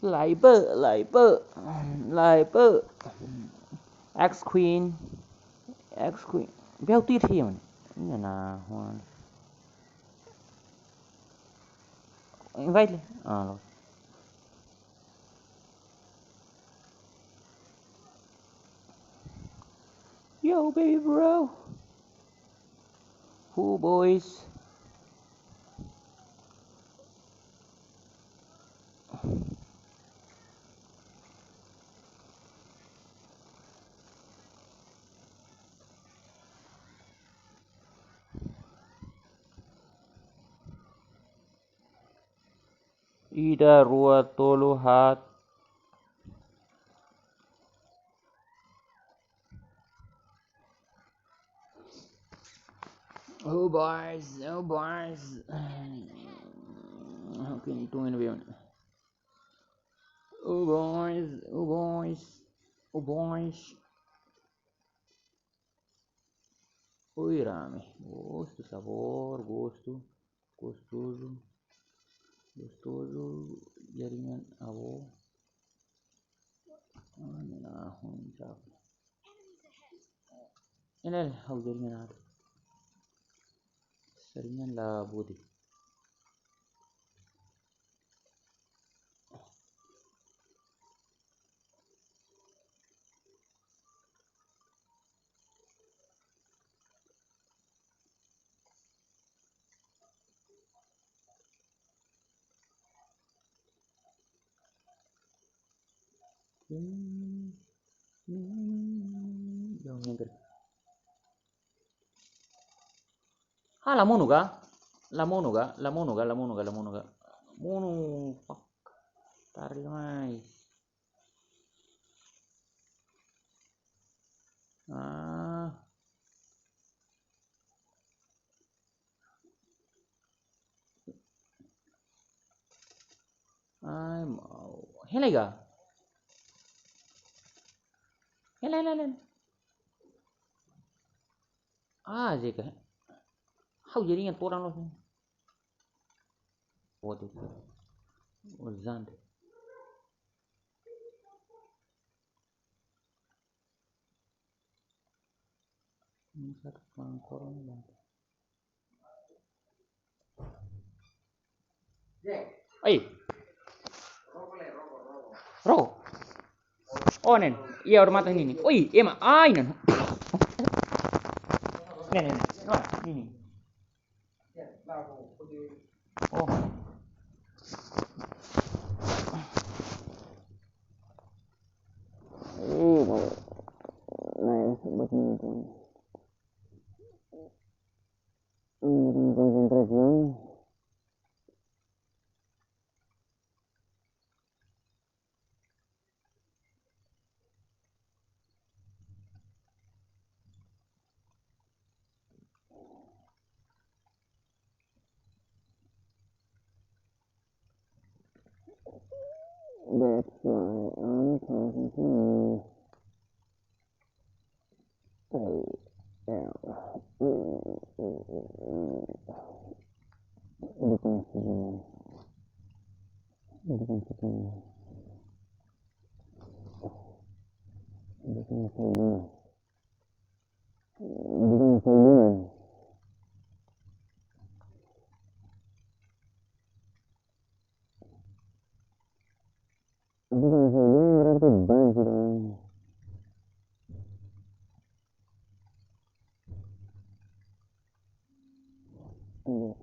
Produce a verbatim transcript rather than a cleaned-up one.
Laipe, laipe, laipe. X queen, X queen. Bel tir him. Ina na, Juan. Invite le. Ah, lo. Yo, baby bro. Who boys? Ida, rua, tolu, haat. Oh boys, oh boys. Okay, itu yang lebih. Oh boys, oh boys, oh boys. Oi, rame. Gostu, sabór, gostu. Gostozu. Gostozu. Jaringan avó. Ah, nia la hun, sabe. Ina, ha'u jaringan aat. Jaringan la budi. Hmm. Hmm. Jauh negeri. Ah, la monu ka? La monu ka? La monu ka? La monu ka? La monu ka? Monu, fuck. Tarde demais. Ah. Ai, mau. Hela iha. Hela, hela, hela. Ah, Zeka. Ha'u jaringan todan loos. Waduh. Olzande. Ini satu pangkoron, Bang. Ai. Roko. Oh, nen. Iya, oras matan ninin. Oi, ema. Ai, nen. Nen, nen, nen. Mana? Ninin. Oh. Ih, nice, buat ini tuh. Hmm, konsentrasi. That's why I'm talking to you. Hey, yeah. Bukan sih. Bukan sih. Bukan sih. Bukan sih. Bukan sih. Berarti banjir. Iya.